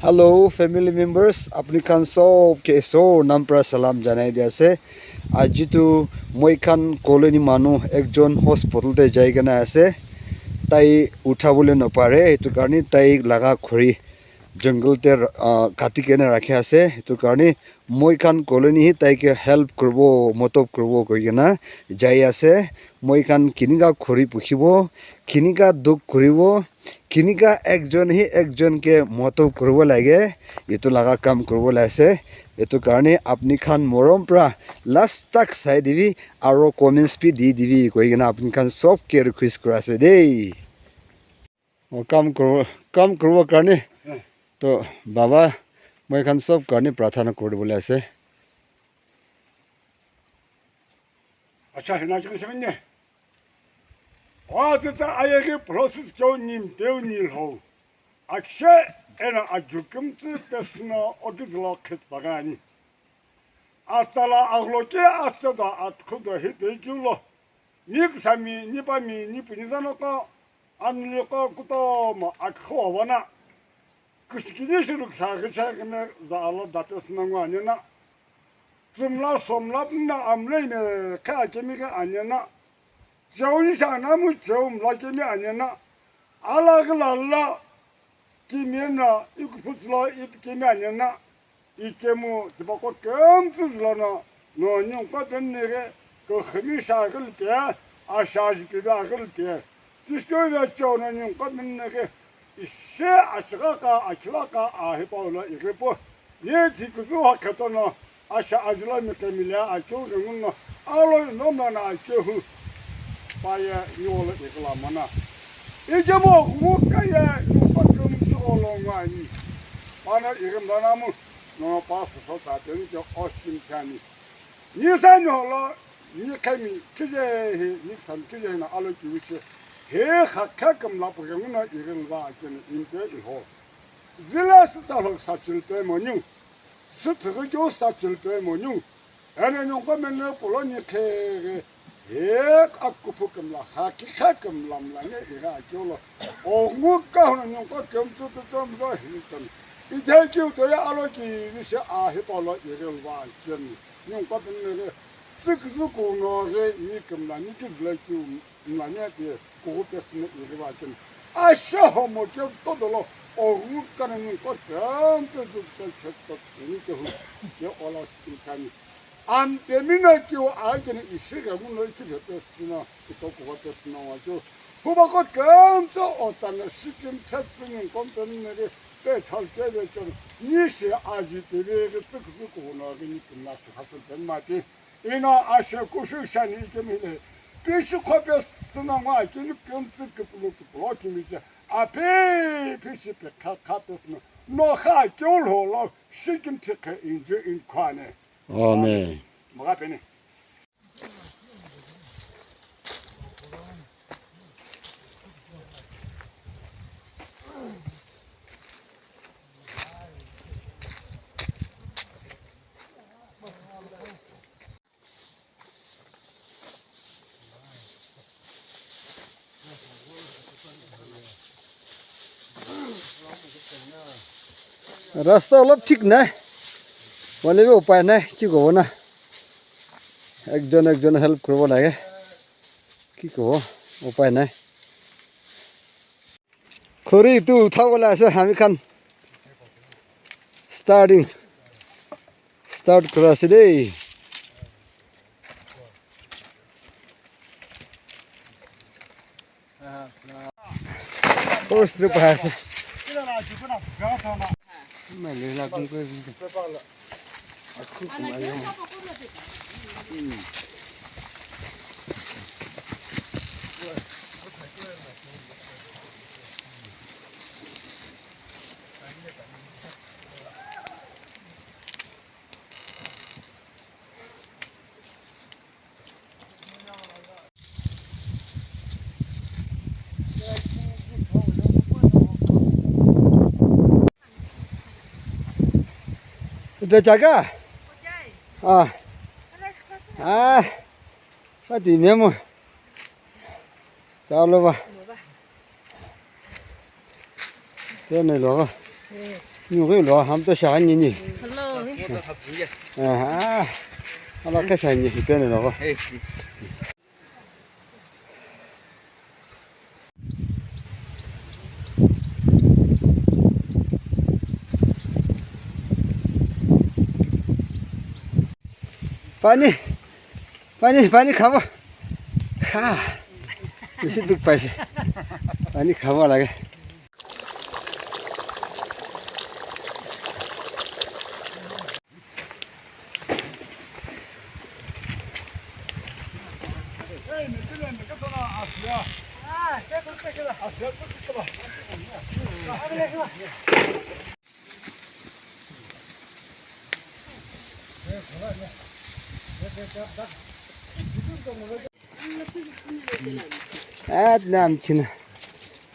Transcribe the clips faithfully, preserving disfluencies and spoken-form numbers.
Hello family members, apni khan sob ke so nampra salam janai di ase. Aji tu moi khan colony manu ekjon hospital te jai kena ase. Tai uthabole nopare, etu karne tai laga khuri jungle te, ah, kati kena rakhi ase. Etu karne moi khan colony hi tai ke help kuribo, motob kuribo koi kena jai ase. Moi khan kinika khuri pukhibo, kinika dukh kuribo, kinika ekjon hi ekjon ke motob kuribo lage, etu laga kam kuribo lai ase. Etu karne apni khan morom pra last tak sai dibi aro comments bi di dibi koi kena apni khan sob ke request kura ase dei. O kam kuribo, kam kuribo karne. Eh. To baba, moi khan sob karne prarthana kuri dibole ase. Acha, hina chikhi seven ne. Wa tsitsa ayeghi process keu ni mpeu ni lho. Akshe ena ajukimtsi pesüno okizilo khit bagani. Atsala aghloke atsada atkhudo hidei keu lo. Ni kusami, ni pami, ni puni zanoko, anuloko kutomo akhu ovana. Kusikini shiruk sa ghichai kene za alo dates nangu anena. Tsumla somla pna amlei me kha kemi ke anena. Cheuni sa namu cheumla kemi anena. Ala gila la. Kimena ikuphutsülo ipikemi anena, ikemu tipaqo kümtsü zülono, no ningu qo penuneghi, kuxumi shi aghilipe, ashaji pive aghilipe, tishikeu ve cheo no ningu qo penuneghi, ishi ashigha kha, akhila kha, ahipau lo ighipu, ni tsikuzu ho khetono, asha ajulami kemile akeu ngunguno, alo inomlana akeu hu paye niwolo ighila mana. Ikemu ghungu kaye niwokha kemu kigholo ngwani. Pano ighimlanamu, no pa soso ta teni ke oskin kani. Ni sa niholo, ni khemi kijehi, ni ksami kijehi na alo kiwuche. He kha kha kemla pughenguno ighilva akeni inte iho. Zile sitsa lhok sachilpe moniu. Süthüghü keu sachilpe moniu. Eno ningu qo mene puloni kheghi, he akuphu kümla, ha kikha kümla mla ne ighi akeu lo. Oghungu kahuno ningu qo kümtsü tütsü mlo hilitsüni. Ithekeu toye alo kivi shi ahipau lo ighilva akeni. Ningu qo penuneghi, tsüküzü kuno ghi ni kümla, ni kizüle keu mlaniapi kughu pesüno ighiva keni. Ashe homo keu todolo oghungu kano ningu qo kümtsü züpütsa cheto teni kehu ke ola sikini kani. Antemino keu akeni ishi ghenguno ikiphe pesüno, ito kugho pesüno ngokeu. Hupaqo kümtsü otsano shikini thepü ningu qo penuneghi pechal keve cheno. Ni shi aji peveghi tsüküzü kuno ghi ni kümla shi hasü pemati. Ino ashe kushu shani ikemu hile, pishi qo pesüno ngo akeni kümtsü kipulu kipulu kimiche, ape pishi pe kha kha pesüno, no kha keu lholo, shikini thikhe inju inkhoane. Amen. Mugha peni. Rasta olop thik nai, hoilebi upai nai, ki kobo na, ekjon ekjon help kuribo lage, ki kobo, upai nai. Khuri tu uthabole ase ami khan. Starting. Start kura ase dei. First trip ase. Ipe jaga? Ah. Ah. Hadi memo. Talo ba. Tene lo. Nughi lo hamto shagha nini. Hello. Aha. Ala kasha ni hipene lo. Pani, pani, pani khavo. Kha. Bisi dukh paise. Pani khavo lage. At nam china.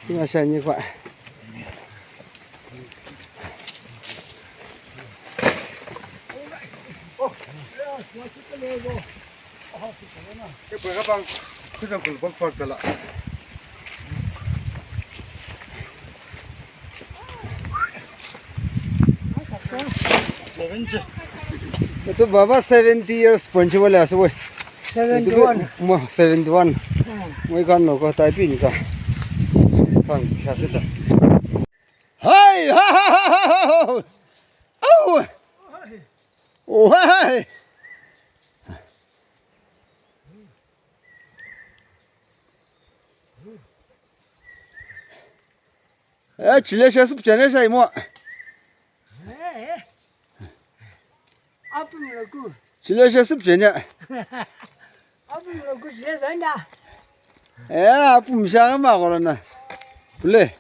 Kima sa ni kwa. Ito baba seventy years ponchi wale ase woi. Seventy one. Mo seventy one. Moi kan no ko tai pin ka. Kan kya se ta. Hai ha ha ha ha ha. Au. Oh hai. Eh, chile she sup chene shai mo. Apum loku. Chile she sup chene. Apum loku chile venda. Eh, apum sha ma korona. Pule.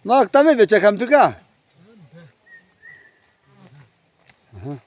Mak tame beche kampika. Aha.